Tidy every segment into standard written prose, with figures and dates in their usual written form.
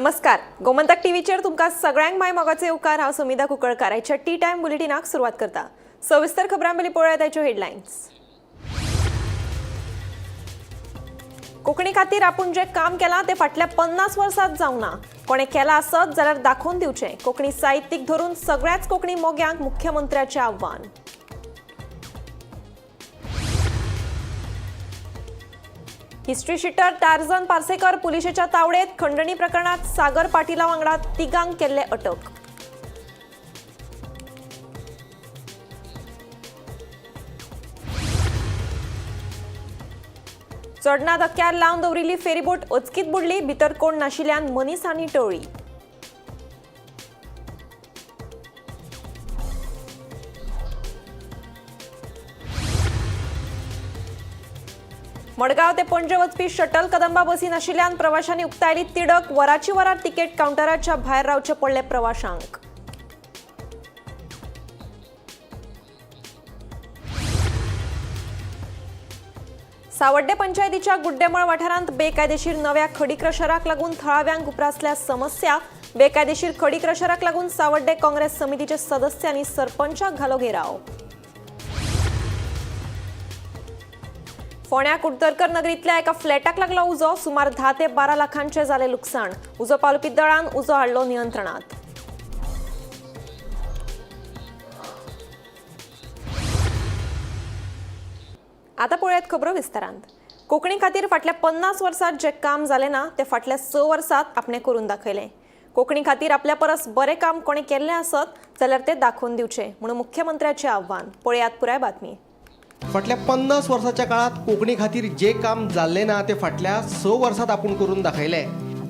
नमस्कार, गोमंतक टीव्हीचेर तुमकां सगळ्यांक माय मोगाचे येवकार. हांव समिधा कुंकळकार. आयच्या टी टायम बुलेटिनाक सुरवात करता. सविस्तर खबरां पयलीं पळोवया आयच्यो हेडलायन्स. कोंकणी खातीर आपूण जें काम केलां तें फाटल्या 50 वर्सांत जावंक ना. कोणें केलां आसत जाल्यार दाखोवन दिवचें. कोंकणी साहित्यीक धरून सगळ्याच कोंकणी मोग्यांक मुख्यमंत्र्याचें आव्हान. हिस्ट्री शिटर टार्झन पार्सेकर पुलिशेच्या तावडेत. खंडणी प्रकरणात सागर पाटीला वांगडा तिगांक केल्ले अटक. चोडणा धक्क्यार लावन दवरिल्ली फेरीबोट अचकीत बुडली. भितर कोण नाशिल्ल्यान मनीस आनी टळ्ळी. मडगांव ते पणजे वचपी शटल कदंबा बसी नाशिल्ल्यान प्रवाशांनी उक्तायली तिडक. वराची वरां तिकेट कावंटराच्या भायर रावचे पडले प्रवाशांक. सावड्डे पंचायतीच्या गुड्डेमळ वाठारांत बेकायदेशीर नव्या खडी क्रशराक लागून थळाव्यांक उप्रासल्या समस्या. बेकायदेशीर खडी क्रशराक लागून सावड्डे काँग्रेस समितीचे सदस्यांनी सरपंचाक घालो घेराव. फोंड्या कुडतरकर नगरीतल्या एका फ्लॅटाक लागलो उजो. सुमार 10 ते 12 लाखांचे जाले लुकसाण. उजो पालोवपी दळान उजो हाडलो नियंत्रणात. आता पळोवयात खबरो विस्तारांत. कोंकणी खातीर फाटल्या 50 वर्सात जें काम जालें ना तें फाटल्या 6 वर्सात आपणें करून दाखयलें. कोंकणी खातीर आपल्या परस बरें काम कोणें केल्लें आसत जाल्यार तें दाखोवन दिवचें म्हणून मुख्यमंत्र्याचें आव्हान. पळयात पुराय बातमी. फाटल्या 50 वर्साच्या काळात कोंकणी खातीर जे काम जाल्लें ना तें फाटल्या 6 वर्सात आपूण करून दाखयलें.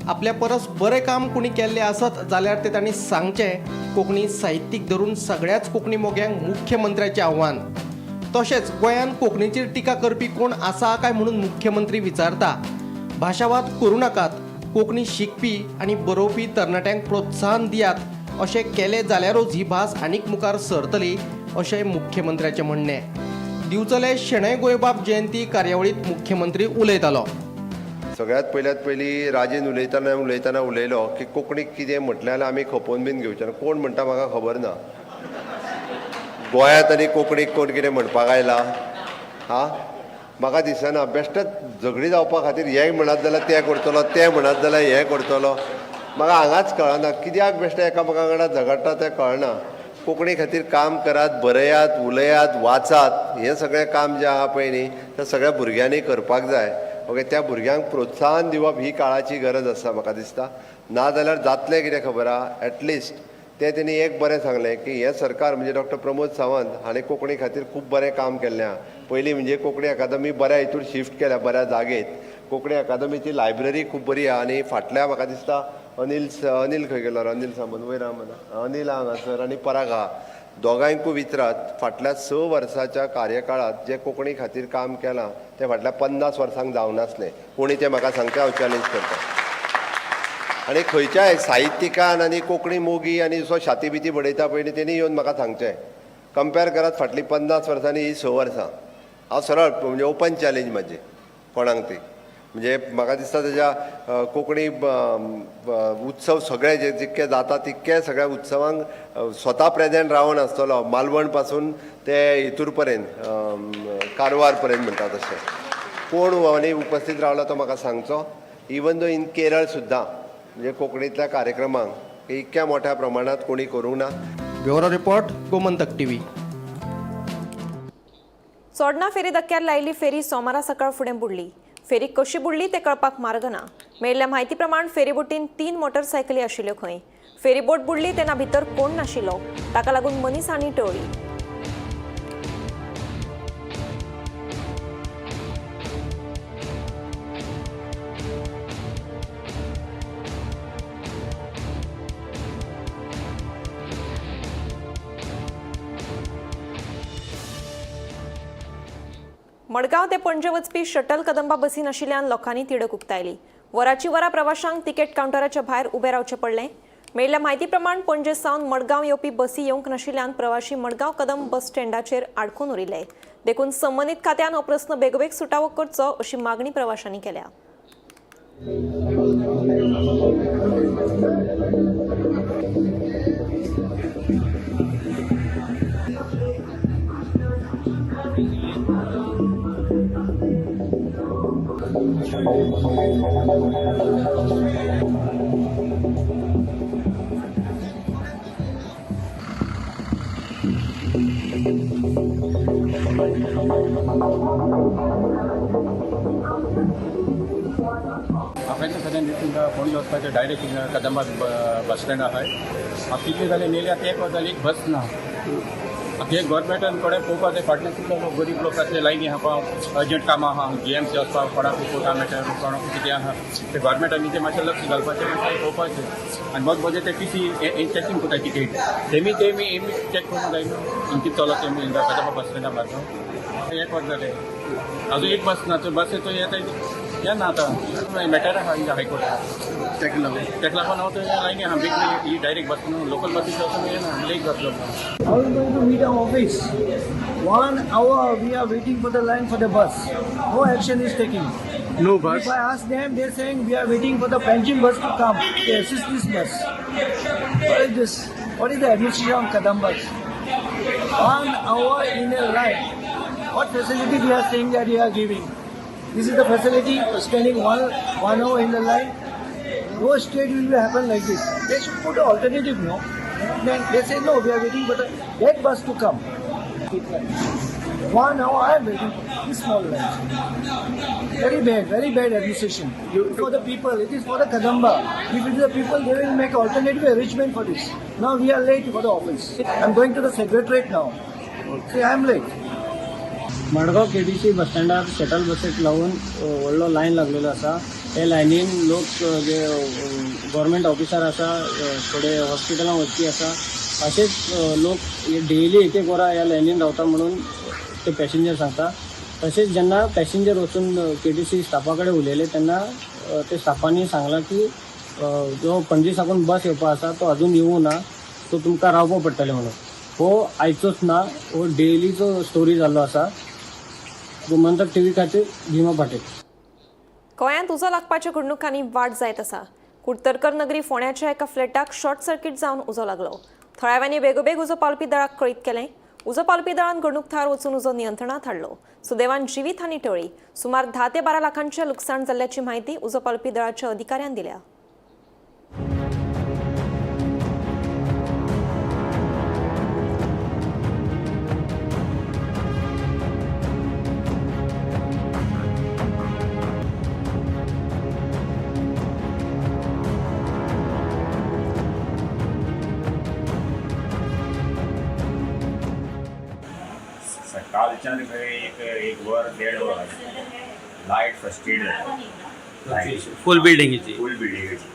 आपल्या परस बरें काम कोणी केल्लें आसत जाल्यार तें तांणी सांगचें. कोंकणी साहित्यीक धरून सगळ्याच कोंकणी मोग्यांक मुख्यमंत्र्याचें आव्हान. तशेंच गोंयांत कोंकणीचेर टिका करपी कोण आसा काय म्हणून मुख्यमंत्री विचारता. भाशावाद करूं नाकात, कोंकणी शिकपी आनी बरोवपी तरणाट्यांक प्रोत्साहन दियात. अशें केलें जाल्यारूच ही भास आनीक मुखार सरतली अशें मुख्यमंत्र्याचें म्हणणें. दिवचले शणै गोंयबाब जयंती कार्यावळींत मुख्यमंत्री उलयतालो. सगळ्यात पयल्यात पयलीं राजेन उलयतना उलयतना उलयलो की कोंकणीक कितें म्हटलें जाल्यार आमी खपोवन बीन घेवचे ना. कोण म्हणटा म्हाका खबर ना. गोंयांत आनी कोंकणीक कोण कितें म्हणपाक आयला? हा, म्हाका दिसना. बेश्टेच झगडी जावपा खातीर हें म्हणत जाल्यार तें करतलो, तें म्हणत जाल्यार हें करतलो. म्हाका हांगाच कळना कित्याक बेश्टें एकामेका वांगडा झगडटा तें कळना. कोंकणी खातीर काम करात, बरयात, उलयात, वाचात. हें सगळें काम जें आहा पळय न्ही, तें सगळ्या भुरग्यांनी करपाक जाय. ओके, त्या भुरग्यांक प्रोत्साहन दिवप ही काळाची गरज आसा म्हाका दिसता. ना जाल्यार जातलें कितें खबर आहा. एटलिस्ट तें तेणी एक बरें सांगलें की हें सरकार म्हणजे डॉक्टर प्रमोद सावंत हाणें कोंकणी खातीर खूब बरें काम केल्लें आहा. पयलीं म्हणजे कोंकणी अकादमी बऱ्या हितूर शिफ्ट केल्या, बऱ्या जागेत. कोंकणी अकादमीची लायब्ररी खूब बरी आहा. आनी फाटल्या म्हाका दिसता अनिल अनिल खंय गेलो? अनिल सामंत वयर आहा मना. अनिल आहा हांगासर आनी पराग आहा. दोगांयकूय विचारात, फाटल्या 6 वर्साच्या कार्यकाळांत जें कोंकणी खातीर काम केलां तें फाटल्या 50 वर्सांक जावनासलें. कोणी तें म्हाका सांगचें, हांव चॅलेंज करतां. आनी खंयच्याय साहित्यिकान आनी कोंकणी मोगी आनी जो शाती बिती बडयता पळय न्ही, तेणी येवन म्हाका सांगचें, कंपेर करात फाटलीं 50 वर्सां आनी ही 6 वर्सां. हांव सरळ म्हणजे ओपन चॅलेंज म्हाजी कोणाक ती. म्हणजे म्हाका दिसता तेज्या कोंकणी उत्सव सगळे जे जितके जाता तितके सगळ्या उत्सवांक स्वता प्रेजेंट रावन आसतलो, मालवण पासून ते हितूर पर्यंत, कारवार पर्यंत म्हणटा तशें. कोण आनी उपस्थित रावला तो म्हाका सांगचो. इवन दो इन केरळ सुद्दां म्हणजे कोंकणींतल्या कार्यक्रमांक इतक्या मोठ्या प्रमाणात कोणी करूंक ना. Bureau report, Gomantak TV. Chodna फेरी धक्क्यार लायिल्ली फेरी सोमारा सकाळ फुडें बुडली. फेरी कशी बुडली तें कळपाक मार्ग ना. मेळिल्ल्या म्हायती प्रमाण फेरीबोटीन 3 मोटरसायकली आशिल्ल्यो खंय. फेरीबोट बुडली तेन्ना भितर कोण नाशिल्लो. ताका लागून मनीस आनी टळ्ळी. मडगांव ते पणजे वचपी शटल कदंबा बसी नाशिल्ल्यान लोकांनी तिडक उक्तायली. वराची वरां प्रवाशांक तिकेट कावंटराच्या भायर उबें रावचें पडलें. मेळिल्ल्या म्हायती प्रमाण पणजे सावन मडगांव येवपी बसी येवंक नाशिल्ल्यान प्रवाशी मडगांव कदंब बस स्टँडाचेर आडखून उरिल्ले. देखून संबंदीत खात्यान हो प्रस्न बेगोबेग सुटावो करचो अशी मागणी प्रवाशांनी केल्या. हांवें सगळ्यां तुमकां पणजे वचपाचें डायरेक्ट हिंगा कदंबा बस स्टँड आहाय. हांव कितले जालें नेले आतां एक वर जाली एक बस ना. आतां हे गोवोरमेंटान थोडें पळोवपाक जाय. फाटल्यान कितले लोक गरीब लोक आसले लायनी आहा पळय, अर्जंट कामां आहा, जीएमसी वचपाक, कोणाक कोर्टा मेळटा, कोणाक कितें आहा, ते गोवोरमेंटान तें मातशें लक्ष घालपाचें, मातशें पळोवपाचें. आनी मद मदें ते टीसी चॅकींग करता टिकेट, तेमी तेमी एमी चॅक करूंक जाय न्हू. कितें चलता तेमी हिंगा कदंबा बस स्टँडा मारता एक वर जालें अजून एक बस ना. तो बस तो येता येना आतां मॅटर आहा हिंगा हायकोर्टाक ताका लागून ताका लागून हांव ते लायनी आहा बेगीन ही डायरेक्ट बस न्हू, लोकल बसीस वचून येना, लेट जातलो. How are you going to meet our office? 1 hour we are waiting for the line for the bus. No action is taken. No bus. If I ask them, they're saying we are waiting for the pension bus to come to assist this bus. What is this? What is the administration of Kadambas? 1 hour in a line. What facility they are saying that they are giving? This is the facility for standing one hour in the line. No state will be happen like this. They should put an alternative, no? Then they say no, we are waiting for the that bus to come. 1 hour I am waiting for this small line. Very bad administration. For the people, it is for the Kadamba. If it is the people, they will make alternative arrangement for this. Now we are late for the office. I am going to the secretariat now. See, I am late. Madgaon KTC bus स्टँडार shuttle बसीक लागून व्हडलो line लागलेलो आसा. हे लायनीन लोक जे government officer आसा, थोडे हॉस्पिटलां वचपी आसा, अशेच लोक डेली एक एक वरां ह्या लायनीन रावता म्हणून ते पॅसेंजर सांगता. तशेंच जेन्ना पॅसेंजर वचून केटीसी स्टाफा कडेन उलयले तेन्ना ते स्टाफांनी सांगलां की जो पणजी साकून बस येवपा आसा तो अजून येवूं ना, सो तुमकां रावपा पडटलें म्हणून. हो आयचोच ना, हो डेलीचो स्टोरी जाल्लो आसा. गोमंतक टीव्ही खातीर भीमा पाटील. गोंयांत उजो लागपाच्या घडणुकांनी वाड जायत आसा. कुडतरकर नगरी फोंड्याच्या एका फ्लॅटाक शॉर्ट सर्किट जावन उजो लागलो. थळाव्यांनी बेगोबेग उजो पालपी दळाक कळीत केलें. उजो पालपी दळान घडणूक थळार वचून उजो नियंत्रणात हाडलो. सुदैवान जिवीत हानी टळ्ळी. सुमार 10 ते 12 लाखांचें लुकसाण जाल्ल्याची म्हायती उजो पालपी दळाच्या अधिकाऱ्यान दिल्या. कालच्यान खंय एक एक वर देड वर लायट फस्टेड जाता. फूल बिल्डिंगेची फूल बिल्डिंगेची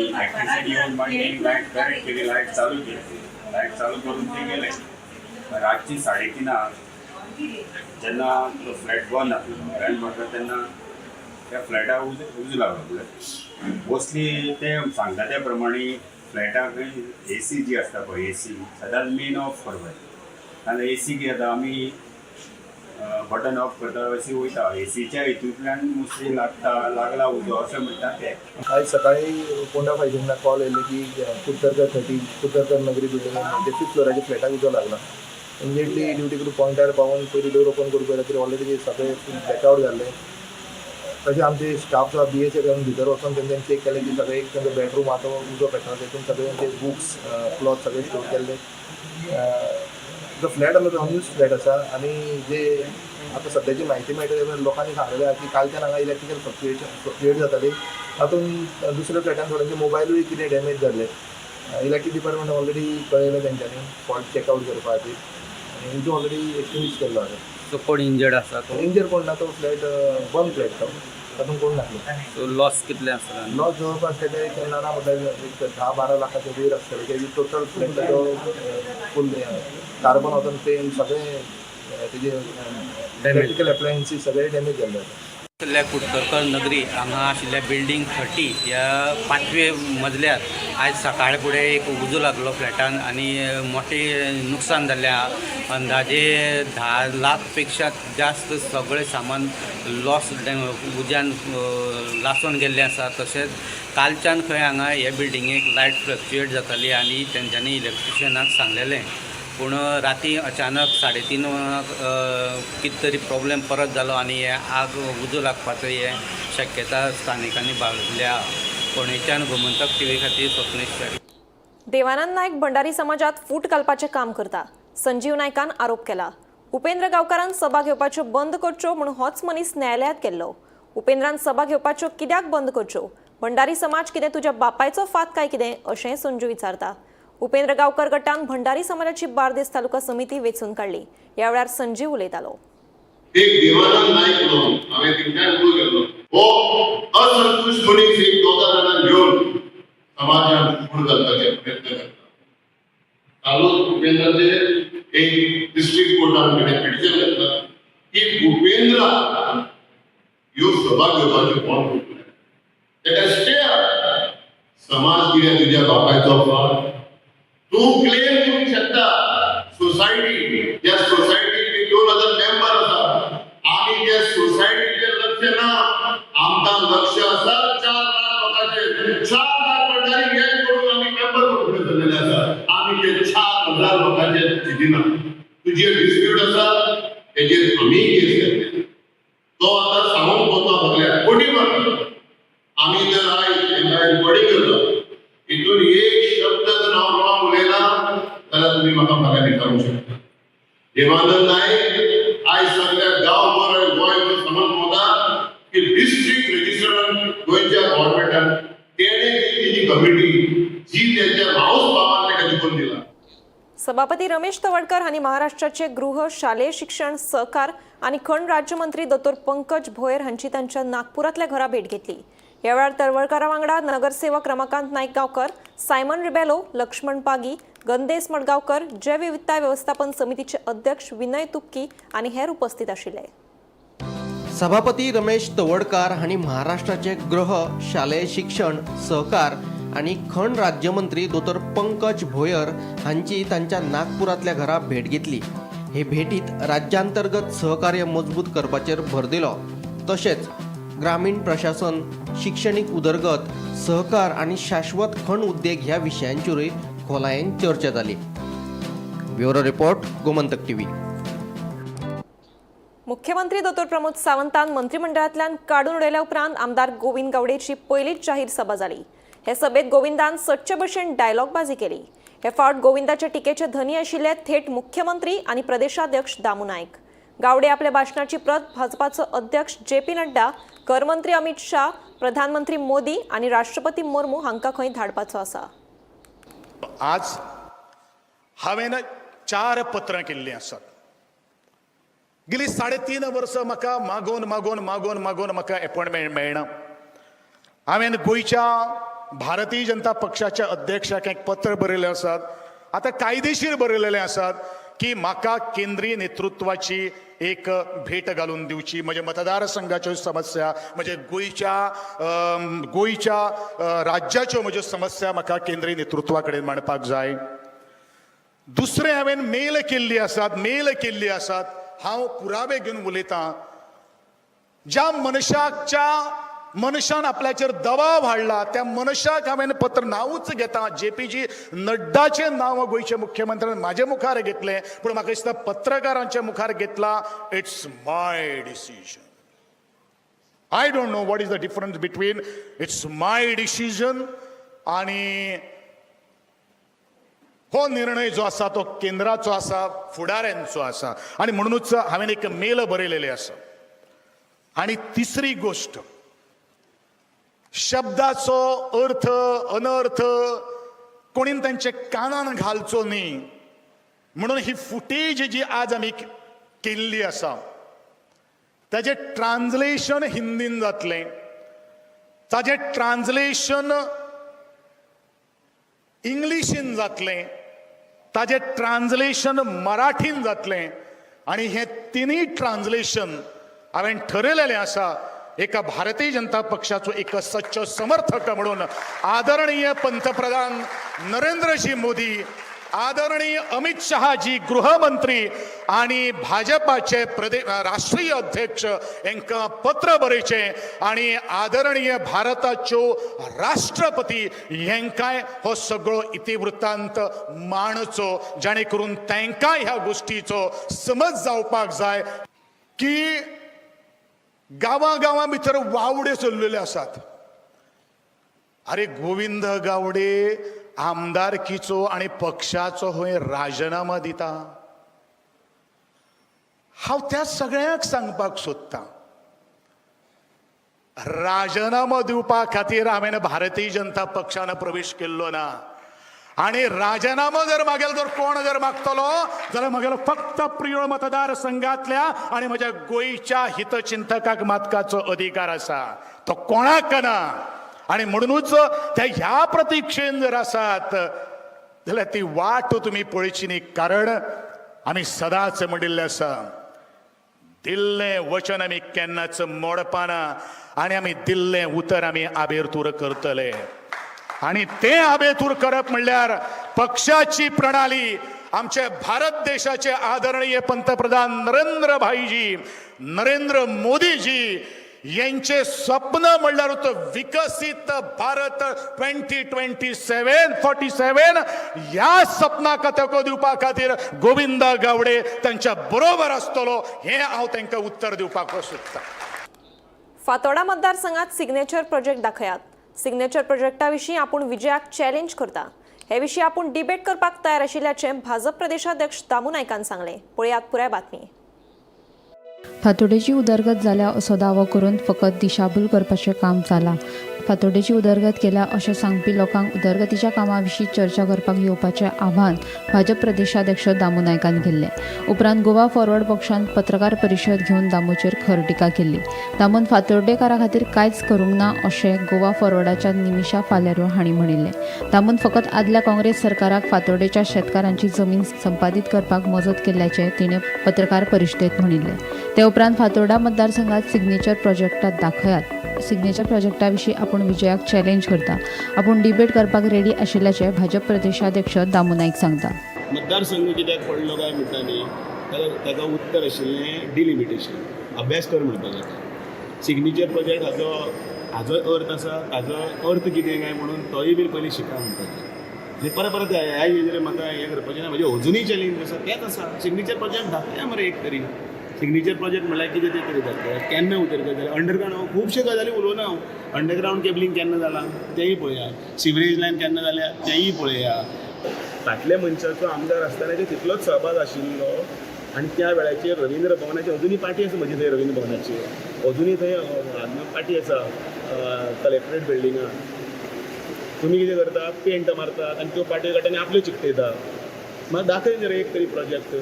इलेक्ट्रिसिटी येवन मागीर लायट कनेक्ट केली, लायट चालू केली, लायट चालू करून ते गेले. रातची 3:30 जेन्ना तो फ्लॅट बंद आसलो फ्लॅट म्हटलं तेन्ना त्या फ्लॅटाक उजो लागलो. मोस्टली ते सांगता त्या प्रमाणे फ्लॅटाक एसी जी आसता पळय, एसी सदांच मेन ऑफ करपाक. आनी एसी कितें जाता, आमी बटन ऑफ करता अशी वयता, एसीच्या हितूंतल्यान मोस्टली लागता लागला उजो अशें म्हणटा ते. आयज सकाळी पोंडा फायरिंगाक कॉल येयले की कुडतरकर 13 कुडतरकर नगरी बिल्डिंगेन फिफ्थ फ्लोराच्या फ्लॅटाक उजो लागला. इमिजिएटली ड्युटी ग्रूप पॉयंटार पावून पयलीं डोर ओपन करूंक पळयता तरी ऑलरेडी सगळे ब्लॅकआवट जाल्ले. तशें आमचे स्टाफ जो बी एस ए भितर वचून तेंच्यांनी चॅक केलें की सगळे एक तांचो बेडरूम आहा तो उजो पेटला, तेतून सगळे तेंचे बुक्स क्लॉथ सगळे स्टोर केल्ले. जो फ्लॅट आसलो तो अनयूज फ्लॅट आसा. आनी जे आतां सद्याची म्हायती मेळटा ते लोकांनी सांगलेलें आहा की कालच्यान हांगा इलेक्ट्रिकल फ्लक्चुएट जाताली, तातूंत दुसऱ्या फ्लॅटान थोड्यांचे मोबायलूय कितें डॅमेज जाल्ले. इलेक्ट्रीक डिपार्टमेंट ऑलरेडी कळयलें तेंच्यांनी फॉल्ट चॅकआवट करपा खातीर आनी उजो ऑलरेडी एक्सटिंग्विश केल्लो आसा. सो कोण इंजर्ड आसा तो? इंजर कोण ना, तो फ्लॅट बंद फ्लॅट तो, तातूंत कोण नासलो. सो लॉस कितले आसतलो? लॉस जवळपास तेजे एक ना म्हटल्यार एक 10-12 लाखाचे वयर आसतले. तेजी टोटल फ्लॅटाचो फूल कार्बन वचून पेंट सगळें तेजे इलेक्ट्रिकल एप्लायन्सीस सगळे डॅमेज जाल्ले आसा. आशिल्ल्या कुडतरकर नगरी हांगा आशिल्ल्या बिल्डींग 30 ह्या पांचवे मजल्यार आयज सकाळ फुडें एक उजो लागलो फ्लॅटान आनी मोटें नुकसान जाल्लें आहा. अंदाजे 10 लाख पेक्षा जास्त सगळें सामान लॉस उज्यान लासून गेल्लें आसा. तशेंच कालच्यान खंय हांगा हे बिल्डिंगेक लायट फ्लक्चुएट जाताली आनी तेंच्यांनी इलेक्ट्रिशियनाक सांगलेलें, पूण राती अचानक 3:30 वरांक कितें तरी प्रॉब्लेम परत जालो आनी हे आग उजो लागपाचो हे शक्यता स्थानिकांनी बाळगल्या. फोंडेच्यान गोमंतक टीव्ही खातीर स्वप्नेश च्यारी. देवानंद नायक भंडारी समाजात फूट घालपाचें काम करता, संजीव नायकान आरोप केला. उपेंद्र गांवकारान सभा घेवपाच्यो बंद करच्यो म्हूण होच मनीस न्यायालयात गेल्लो. उपेंद्रान सभा घेवपाच्यो कित्याक बंद करच्यो? भंडारी समाज कितें तुज्या बापायचो फात काय कितें, अशेंय संजू विचारता. उपेंद्र गांवकर गटान भंडारी समाजाची बार्देस तालुका समिती वेंचून काडली. ह्या वेळार संजीव उलयतालो. एक देवानंद नाईक म्हणून हांवें तेंच्यान उलो केल्लो. हो असंतुश्ट मनीस एक दोगा जाणांक घेवन समाजान फूट घालपाचे प्रयत्न करता. कालूच उपेंद्राचेर एक डिस्ट्रिक्ट कोर्टान कडेन पिटिशन घातला की उपेंद्रा ह्यो सभा घेवपाच्यो बंद करतले, तेका स्टे. समाज कितें तुज्या बापायचो फाट? तूं क्लेम करूंक शकता सोसायटी. त्या सोसायटीक 2000 मेंबर आसा आमी त्या सोसायटीचेर लक्ष ना. आमकां लक्ष आसा 4 लाख लोकांचेर. 4 लाख भंडारी एक करून आमी मेंबर करून फुडें सरलेले आसा. आमी ते 4000 लोकांचेर चिंतिना. तुजे डिस्प्यूट आसा, तेजेर आमी केस घातले. तो आतां सांगूंक वता सगळ्याक, कोटी मारता. आमी जर आयज रिकॉर्डिंग करता, हितून एक शब्द जर हांव रॉंग उलयला जाल्यार तुमी म्हाका फाल्यां विचारूंक शकता. देवानंद नाईक आयज सगळ्या गांवभर आनी गोंयभर समज भोंवता की डिस्ट्रिक्ट रजिस्टरान, गोंयच्या गव्हर्मेंटान तेणे जी कमिटी जी तेंच्या माऊस बाबान ताका जिखून दिला. सभापती रमेश तवडकर हांणी महाराष्ट्राचे गृह, शालेय शिक्षण, सहकार आनी खण राज्यमंत्री दोतोर पंकज भोयर हांची तांच्या नागपुरांतल्या घरा भेट घेतली. ह्या वेळार तळवडकारा वांगडा नगरसेवक रमाकांत नायक गांवकर, सायमन रिबेलो, लक्ष्मण पागी, गंदेश मडगांवकर, जैवविविधताय व्यवस्थापन समितीचे अध्यक्ष विनय तुपकी आनी हेर उपस्थित आशिल्ले. सभापती रमेश तवडकार हांणी महाराष्ट्राचे गृह, शालेय शिक्षण, सहकार आनी खण राज्यमंत्री दोतोर पंकज भोयर हांची तांच्या नागपुरांतल्या घरा भेट घेतली. हे भेटीत राज्यांतर्गत सहकार्य मजबूत करपाचेर भर दिलो. तशेंच ग्रामीण प्रशासन, शिक्षणीक उदरगत, सहकार आनी शाश्वत खण उद्देग ह्या विशयांचेरूय खोलायेन चर्चा जाली. Bureau report, Gomantak TV. मुख्यमंत्री दोतोर प्रमोद सावंतान मंत्रिमंडळांतल्यान काडून उडयल्या उपरांत आमदार गोविंद गावडेची पयलीच जाहीर सभा जाली. हे सभेत गोविंदान सदचे भशेन डायलॉगबाजी केली. हे फावट गोविंदाच्या टिकेचे धनी आशिल्ले थेट मुख्यमंत्री आनी प्रदेशाध्यक्ष दामू नायक. गावडे आपल्या भाशणाची प्रत भाजपाचो अध्यक्ष जे पी नड्डा, घरमंत्री अमित शाह, प्रधानमंत्री मोदी आनी राष्ट्रपती मुर्मू हांकां खंय धाडपाचो आसा. आज हांवें चार पत्रां केल्लीं आसात. गेली 3.5 वर्सां म्हाका मागोवन मागोवन मागोवन मागोवन म्हाका एपॉयंटमेंट मेळना. हांवें गोंयच्या भारतीय जनता पक्षाच्या अध्यक्षाक एक पत्र बरयलें आसात, आतां कायदेशीर बरयलेलें आसात की म्हाका केंद्रीय नेतृत्वाची एक भेट घालून दिवची. म्हज्या मतदारसंघाच्यो समस्या, म्हज्या गोंयच्या राज्याच्यो म्हज्यो समस्या म्हाका केंद्रीय नेतृत्वा कडेन मांडपाक जाय. दुसरें, हांवें मेल केल्ली आसात, मेल केल्ली आसात. हांव पुरावे घेवन उलयतां. ज्या मनशाच्या मनशान आपल्याचेर दबाव हाडला त्या मनशाक हांवें पत्र, नांवूच घेता, जे पी जी नड्डाचें नांव गोंयच्या मुख्यमंत्र्यान म्हाजे मुखार घेतलें, पूण म्हाका दिसता पत्रकारांच्या मुखार घेतला. It's my decision. I don't know what is the difference between "it's my decision" आणि हो निर्णय जो आसा तो केंद्राचो आसा, फुडाऱ्यांचो आसा आनी म्हणूनच हांवें एक मेल बरयलेलें आसा. आणि तिसरी गोश्ट, शब्दाचो अर्थ अनर्थ कोणीन तांच्या कानान घालचो न्ही म्हणून ही फुटेज जी आज आमी केल्ली आसा, ताजें ट्रान्सलेशन हिंदीन जातलें, ताजें ट्रान्सलेशन इंग्लिशीन जातलें, ताजें ट्रान्सलेशन मराठीन जातलें आनी हें तिनूय ट्रान्सलेशन हांवें ठरयलेलें आसा. एका भारतीय जनता पक्षाचो एक सच्च समर्थक म्हणून आदरणीय पंतप्रधान नरेंद्रजी मोदी, आदरणीय अमित शहाजी गृहमंत्री आणि भाजपाचे राष्ट्रीय अध्यक्ष हांकां पत्र बरयचें आणि आदरणीय भारताच्यो राष्ट्रपती हांकांय हो सगळो इतिवृत्तांत मांडचो, जाणे करून तांकांय ह्या गोश्टीचो समज जावपाक जाय की गांवां गांवां भितर वावडे चल्लेले आसात. अरे गोविंद गावडे आमदारकीचो आनी पक्षाचो हय राजीनामा दिता. हांव त्या सगळ्यांक सांगपाक सोदतां, राजीनामो दिवपा खातीर हांवें भारतीय जनता पक्षान प्रवेश केल्लो ना. आनी राजीनामो जर मागेलो जर कोण जर मागतलो जाल्यार म्हगेलो फक्त प्रियोळ मतदारसंघातल्या आनी म्हज्या गोंयच्या हितचिंतकाक मागपाचो अधिकार आसा, तो कोणाक ना. आनी म्हणुनूच त्या ह्या प्रतिक्षेन जर आसात जाल्यार ती वाट तुमी पळयची न्ही, कारण आमी सदांच म्हणिल्लें आसा, दिल्लें वचन आमी केन्नाच मोडपाना आनी आमी दिल्लें उतर आमी आबेरतूर करतले. आनी तें आबेतूर करप म्हणल्यार पक्षाची प्रणाली आमचे भारत देशाचे आदरणीय पंतप्रधान नरेंद्र भाईजी, नरेंद्र मोदीजी यांचे स्वप्न म्हणल्यार होतं विकसित भारत 2027 47. ह्या सपनाक तेंको दिवपा खातीर गोविंद गावडे तांच्या बरोबर आसतलो हें हांव तांकां उत्तर दिवपाक सोदतां. फातोडा मतदारसंघात सिग्नेचर प्रोजेक्ट दाखयात. सिग्नेचर प्रोजेक्टा विशीं आपूण विजयाक चॅलेंज करता. हे विशीं आपूण डिबेट करपाक तयार आशिल्ल्याचें भाजप प्रदेशाध्यक्ष दामू नायकान सांगलें. पळयात पुराय बातमी. फातोडेची उदरगत जाल्या असो दावो करून फकत दिशाभूल करपाचें काम जालां. फातोडेची उदरगत केल्या अशें सांगपी लोकांक उदरगतीच्या कामां विशीं चर्चा करपाक येवपाचें आव्हान भाजप प्रदेशाध्यक्ष दामू नायकान केल्लें. उपरांत गोवा फॉरवर्ड पक्षान पत्रकार परिशद घेवन दामूचेर खर टिका केल्ली. दामून फातोड्डेकारा खातीर कांयच करूंक ना अशें गोवा फॉरवर्डाच्या निमिषा फालेरो हांणी म्हणिल्लें. दामून फकत आदल्या काँग्रेस सरकाराक फातोड्डेच्या शेतकारांची जमीन संपादीत करपाक मजत केल्ल्याचें तिणें पत्रकार परिशदेंत म्हणिल्लें. ते उपरांत फातोर्डा मतदारसंघात सिग्नेचर प्रोजेक्टात दाखयात. सिग्नेचर प्रोजेक्टा विशीं आपूण विजयाक चॅलेंज करता. आपूण डिबेट करपाक रेडी आशिल्ल्याचें भाजप प्रदेशाध्यक्ष दामू नायक सांगता. मतदारसंघ कित्याक पडलो काय म्हणटा न्ही, जाल्यार ताका उत्तर आशिल्लें डिलिमिटेशन. अभ्यास कर म्हणपाक जाता. सिग्नेचर प्रोजेक्ट हाजो अर्थ आसा, ताजो अर्थ कितें काय म्हणून तोय बीन पयलीं शिका म्हणपाचें. आनी परत परत ह्या हेजेर म्हाका हें करपाचें ना. म्हजें अजुनूय चॅलेंज आसा तेंच आसा, सिग्नेचर प्रोजेक्ट दाखया मरे एक तरी. सिग्नेचर प्रोजेक्ट म्हणल्यार कितें तें तरी दाखया. केन्ना उदरगत जाली? अंडरग्रावंड हांव खुबश्यो गजाली उलोवना हांव. अंडरग्रावंड केबलींग केन्ना जालां तेंय पळया, सिवरेज लायन केन्ना जाल्या तेंय पळया. फाटल्या मनशाचो आमदार आसतना तितलोच सहभाग आशिल्लो आनी त्या वेळाचेर रवींद्र भवनाची अजुनूय पाटी आसा म्हजी थंय. रवींद्र भवनाची अजुनूय थंय पाटी आसा कलेक्टरेट बिल्डिंगान. तुमी कितें करता, पेंट मारतात आनी त्यो पाटयो काडटा आनी आपल्यो चिकटयता. म्हाका दाखय न्ही रे एक तरी प्रोजेक्ट.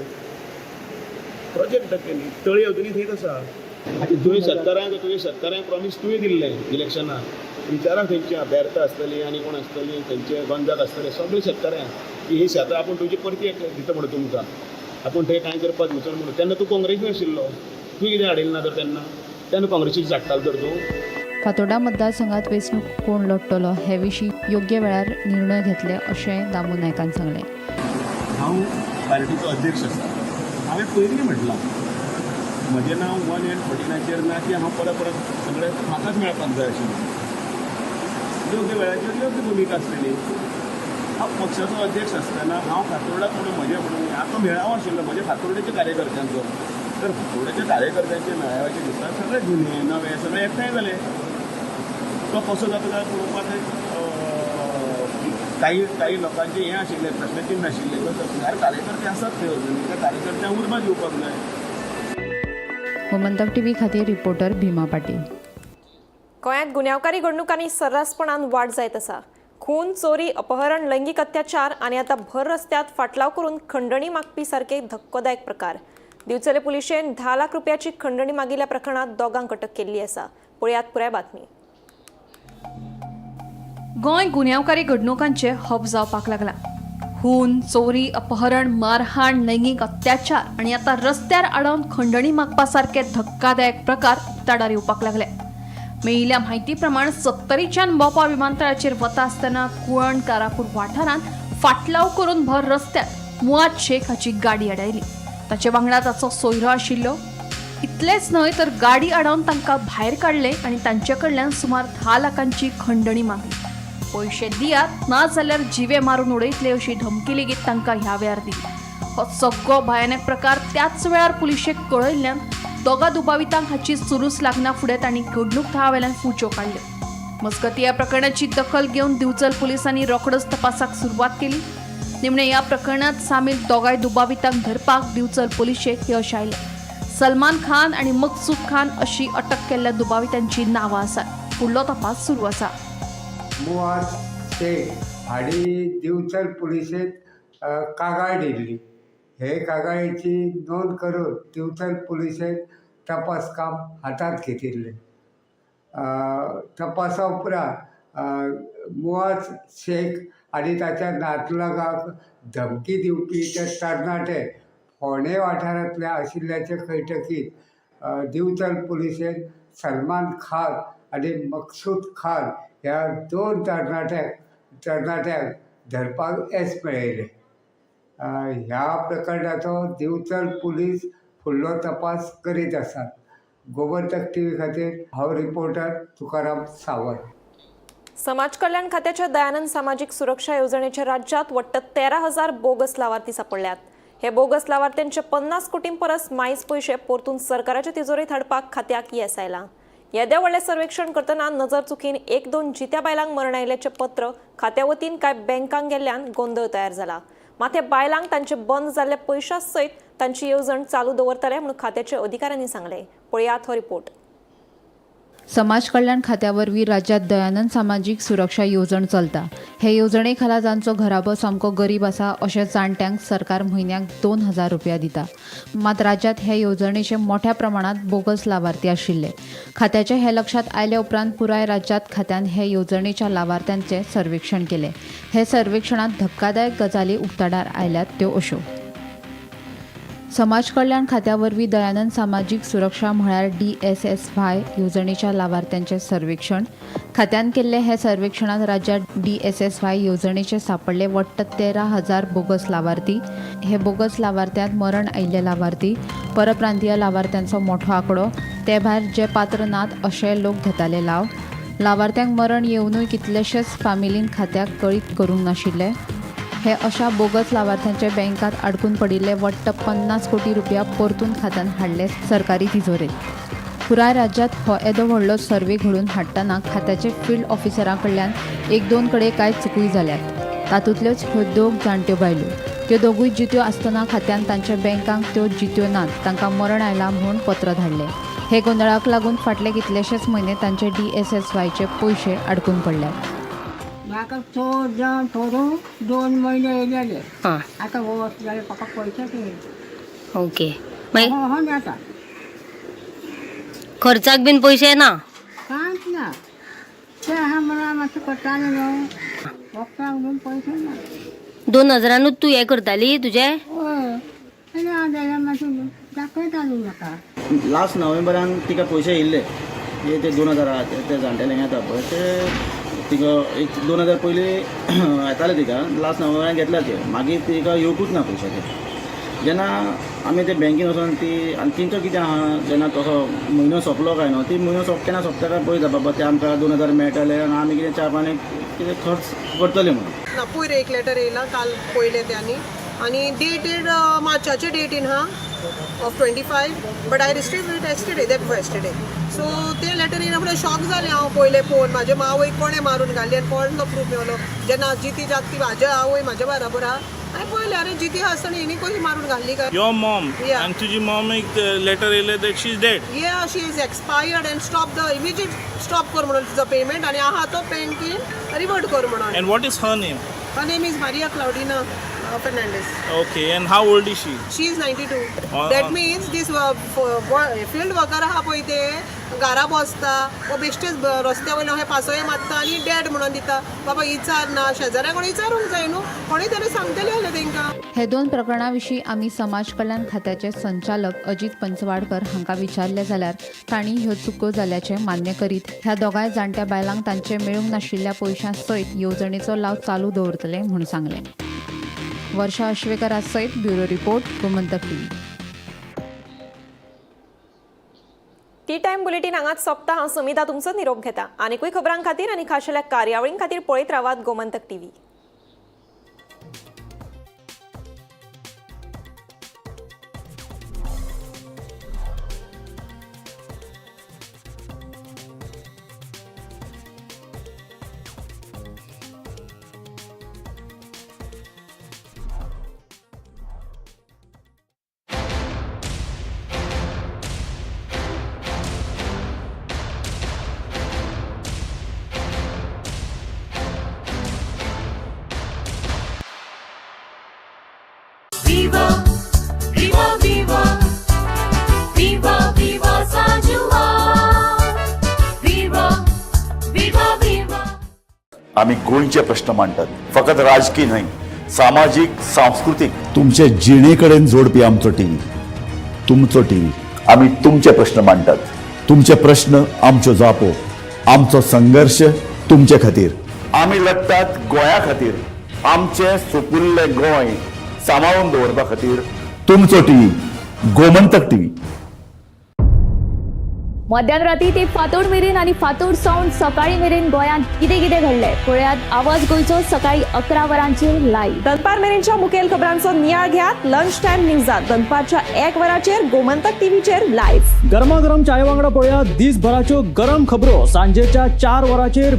प्रोजेक्ट दाखय न्ही. तळी अजुनूय थंयच आसा. तुवें शेतकारांक प्रॉमीस तुवें दिल्लें इलेक्शनाक. विचारा खंयच्या बेर्ता आसतली आनी कोण आसतली, खंयचे गोंजाग आसतले, सगळे शेतकाऱ्यांक की ही शेतां आपूण तुजी परती दिता म्हणून तुमकां, आपूण थंय कांय करपाक दिवचो म्हणून. तेन्ना तूं काँग्रेसीन आशिल्लो, तुवें कितें हाडिल्लें ना तर तेन्ना? तेन्ना काँग्रेसीक झाडटालो तर तूं. फातोर्डा मतदारसंघात वेंचणूक कोण लढटलो हे विशीं योग्य वेळार निर्णय घेतले अशें दामू नायकान सांगलें. हांव पार्टीचो अध्यक्ष आसा. हांवें पयलीं म्हटलां, म्हजें नांव 1 एंड 49चेर ना की हांव परत परत सगळें म्हाकाच मेळपाक जाय आशिल्लें. योग्य वेळाचेर योग्य भुमिका आसतली. हांव पक्षाचो अध्यक्ष आसतना हांव फातोर्डाक म्हणून म्हजें म्हणून आतां मेळावो आशिल्लो म्हज्या फातोर्डेच्या कार्यकर्त्यांचो, तर फातोर्डेच्या कार्यकर्त्यांच्या मेळाव्याच्या दिसा सगळे जुने नवे सगळे एकठांय जाले. तो कसो जाता जाल्यार पळोवपाक काही काही लोकांचें हें आशिल्लें, प्रश्नचिन्न आशिल्लें. ह्या कार्यकर्ते आसात थंय अजून, त्या कार्यकर्त्यांक उर्बा दिवपाक जाय. गोमंतक टीव्ही खातीर रिपोर्टर भीमा पाटील. गोंयांत गुन्यांवकारी घडणुकांनी सर्रासपणान वाड जायत आसा. खून, चोरी, अपहरण, लैंगीक अत्याचार आनी आतां भर रस्त्यात फाटलाव करून खंडणी मागपी सारके धक्कोदायक प्रकार. दिवचले पुलिशेन 10 लाख रुपयाची खंडणी मागिल्ल्या प्रकरणात दोगांक अटक केल्ली आसा. पळयात पुराय बातमी. गोंय गुन्यांवकारी घडणुकांचे हब जावपाक लागला. खून, चोरी, अपहरण, मारहाण, लैंगीक अत्याचार आनी आतां रस्त्यार आडावन खंडणी मागपा सारके धक्कादायक प्रकार उक्ताडार येवपाक लागले. मेळिल्ल्या म्हायती प्रमाण सत्तरीच्यान मोपा विमानतळाचेर वता आसतना कुळण कारापूर वाठारांत फाटलाव करून भर रस्त्यार मुआद शेख हाची गाडी आडायली. ताचे वांगडा ताचो सोयरो आशिल्लो. इतलेंच न्हय तर गाडी आडावन तांकां भायर काडले आनी तांचे कडल्यान सुमार 10 लाखांची खंडणी मागली. पयशे दियात ना जाल्यार जिवे मारून उडयतले अशी धमकी लेगीत तांकां ह्या वेळार दिली. हो सगळो भयानक प्रकार त्याच वेळार पुलिशेक कळयल्ल्यान दोगा दुबावितांक हाची सुलूस लागना फुडें तांणी घडणूक थळावेल्यान फुच्यो काडल्यो. मजगतीं ह्या प्रकरणाची दखल घेवन दिवचल पुलिसांनी रोखडोच तपासाक सुरवात केली. निमणे ह्या प्रकरणात सामील दोगाय दुबावितांक धरपाक दिवचल पुलिशेक यश आयलें. सलमान खान आनी मकसूद खान अशी अटक केल्ल्या दुबावितांची नांवां आसात. फुडलो तपास सुरू आसा. मुआद शेख हांणी दिवचल पुलिशेंत कागाळ दिल्ली. हे कागाळीची नोंद करून दिवचल पुलिशेन तपास काम हातांत घेतिल्लें. तपासा उपरांत मुआज शेख आनी ताच्या नातलगाक धमकी दिवपी ते तरणाटे फोंडे वाठारांतले आशिल्ल्याचें कळटकीच दिवचल पुलिशेन सलमान खान आनी मकसूद खान ह्या दोन तरणाट्यांक धरपाक येस मेळयलें. ह्या प्रकरणाचो दिवचल पुलीस फुडलो तपास करीत आसात. गोमंतक टीव्ही खातीर हांव रिपोर्टर तुकाराम सावंत. समाज कल्याण खात्याच्या दयानंद सामाजीक सुरक्षा येवजणेच्या राज्यात वट्ट 13,000 बोगस लावार्थी सापडल्यात. हे बोगस लावार्थ्यांचे 50 कोटीं परस मायज पयशे परतून सरकाराच्या तिजोरेंत हाडपाक खात्याक येस आयलां. येद्या व्हडलें सर्वेक्षण करतना नजर चुकीन 1-2 जित्या बायलांक मरण आयिल्ल्याचें पत्र खात्या वतीन कांय बँकांक गेल्ल्यान गोंदळ तयार जाला. मात हे बायलांक तांचे बंद जाल्ले पयशां सयत तांची येवजण चालू दवरतले म्हणून खात्याच्या अधिकाऱ्यांनी सांगलें. पळयात हो रिपोर्ट. समाज कल्याण खात्या वरवीं राज्यात दयानंद सामाजीक सुरक्षा येवजण चलता. हे येवजणे खाला जांचो घराबो सामको गरीब आसा अशे जाणट्यांक सरकार म्हयन्याक 2,000 रुपया दिता. मात राज्यात हे येवजणेचे मोठ्या प्रमाणात बोगस लावार्थी आशिल्ले. खात्याचे हे लक्षात आयले उपरांत पुराय राज्यात खात्यान हे येवजणेच्या लावार्थ्यांचे सर्वेक्षण केले. हे सर्वेक्षणात धक्कादायक गजाली उक्ताडार आयल्यात त्यो अश्यो. समाज कल्याण खात्या वरवीं दयानंद सामाजीक सुरक्षा म्हळ्यार DSSY येवजणेच्या लावार्थ्यांचे सर्वेक्षण. खात्यान केल्ले हे सर्वेक्षणात राज्यात DSSY येवजणेचे सापडले वट्ट 13,000 बोगस लावार्थी. हे बोगस लावार्थ्यांत मरण आयिल्ले लावार्थी, परप्रांतीय लावार्थ्यांचो मोठो आंकडो, ते भायर जे पात्र नात अशे लोक घेताले लाव. लावार्थ्यांक मरण येवनूय कितलेशेच फामिलीन खात्याक कळीत करूंक नाशिल्ले. हे अशा बोगस लावार्थ्यांचे बँकात आडकून पडिल्ले वट्ट 50 कोटी रुपया परतून खात्यान हाडले सरकारी तिजोरेत. पुराय राज्यात हो येदो व्हडलो सर्वे घडोवन हाडटना खात्याचे फिल्ड ऑफिसरां कडल्यान 1-2 कडेन कांय चुकूय जाल्यात. तातूंतल्योच ह्यो दोग जाणट्यो बायलो. त्यो दोगूय जित्यो आसतना खात्यान तांच्या बँकांक त्यो जित्यो नात, तांकां मरण आयलां म्हूण पत्र धाडलें. हे गोंदळाक लागून फाटले कितलेशेच म्हयने तांचे DSSYचे पयशे आडकून पडल्यात. म्हाका 14 थोडो 2 म्हयने येयलेले. आतां वर्स जालें म्हाका पयशेच येयले. ओके, मागीर हो मेळटा. खर्चाक बीन पयशे ना? कांयच ना. ते आहा म्हणून मातशें करतालें न्हू, वखदाक बीन पयशे ना. 2,000नूच तूं हें करताली तुजें? हय, आनी हांव जाल्यार मातशें दाखयताली म्हाका. लास्ट नोव्हेंबरान तिका पयशे येयल्ले, हे ते 2,000 आहा ते जाणटेल्यांक येता पळय ते, तिका एक 2,000 पयलीं येताले तिका, लास्ट नोव्हेंबरान घेतल्या ते, मागीर तिका येवकूच ना पयशे ते. जेन्ना आमी ते बँकेन वचोन ती आनी तेंचो कितें आहा, जेन्ना तसो म्हयनो सोंपलो काय न्हू, ती म्हयनो सोंप केन्ना सोंपता काय पळयता, बाबा ते आमकां 2,000 मेळटले आनी आमी कितें च्या पाणी कितें खर्च करतले म्हणून. ना, पयर एक लेटर येयला, काल पयलें तें. आनी आनी डेटेड मार्चाचे डेटीन हा of 25, but I receive it yesterday, day before yesterday. So ते लेटर येयना फुडें शॉक जालें हांव. पयलें पळोवन म्हाजे मावय कोणें मारून घाली आनी कोण तो प्रूफ मेवलो. जेन्ना जिती जागती म्हाजे आवय म्हाज्या बराबर आहा, हांवें पळयलें, अरे जिती आसतना हेणी कशी मारून घाल्ली काय. Your mom? Yeah. And तुजी mom एक लेटर येयलें that she is dead? Yeah, she is expired and stop the immediate, stop कर म्हणून तिचो पेमेंट आनी आहा तो बँकेन रिवर्ट कर म्हणून. And what is her name? Her name is Maria Claudina Fernandez. Okay, and how old is she? She is 92. That means this field worker आहा पळय ते घरा बसता वो बेश्टेच रस्त्या वयल्यान अशें पासय मारता आनी डॅड म्हणून दिता. बाबा इचार ना, शेजाऱ्या कोण इचारूंक जाय न्हू, कोणूय तरी सांगतले जाल्यार तेंकां. हे दोन प्रकरणां विशीं आमी समाज कल्याण खात्याचे संचालक अजित पंचवाडकर हांकां विचारलें जाल्यार तांणी ह्यो चुको जाल्याचें मान्य करीत ह्या दोगांय जाणट्या बायलांक तांचे मेळूंक नाशिल्ल्या पयशां सयत येवजणेचो लाव चालू दवरतले म्हूण सांगलें. वर्षा अश्वेकरा सयत bureau report, Gomantak TV. Tea time bulletin हांगाच सोंपता. हांव सुमिता तुमचो निरोप घेता. आनीकूय खबरां खातीर आनी खाशेल्या कार्यावळीं खातीर पळयत रावात Gomantak TV. Viva, viva, viva, viva, viva Sanjua. Viva, viva, viva. आमी गोंयचे प्रश्न मांडटात, फकत राजकीय न्हय, सामाजीक, सांस्कृतीक, तुमचे जिणे कडेन जोडपी आमचो टीव्ही, तुमचो टीव्ही. आमी तुमचे प्रश्न मांडटात, तुमचे प्रश्न आमच्यो जापो, आमचो संघर्श तुमचे खातीर. आमी लढटात गोंया खातीर, आमचें सुपुल्लें गोंय सांबाळून दवरपा खातीर. तुमचो टीव्ही, गोमंतक टीव्ही. मध्यान राती ते फांतोड मेरेन आनी फांतोड सावन सकाळी मेरेन गोंयांत कितें कितें घडलें पळयात आवाज गोंयचो सकाळी 11 वरांचेर लायव्ह. दनपार मेरेनच्या मुखेल खबरांचो नियाळ घेयात लंच टायम न्यूजात दनपारच्या 1 वराचेर गोमंतक टीव्हीचेर लायव्ह. गरमागरम चाय वांगडा पळयात दिसभराच्यो गरम खबरो सांजेच्या 4 वरांचेर.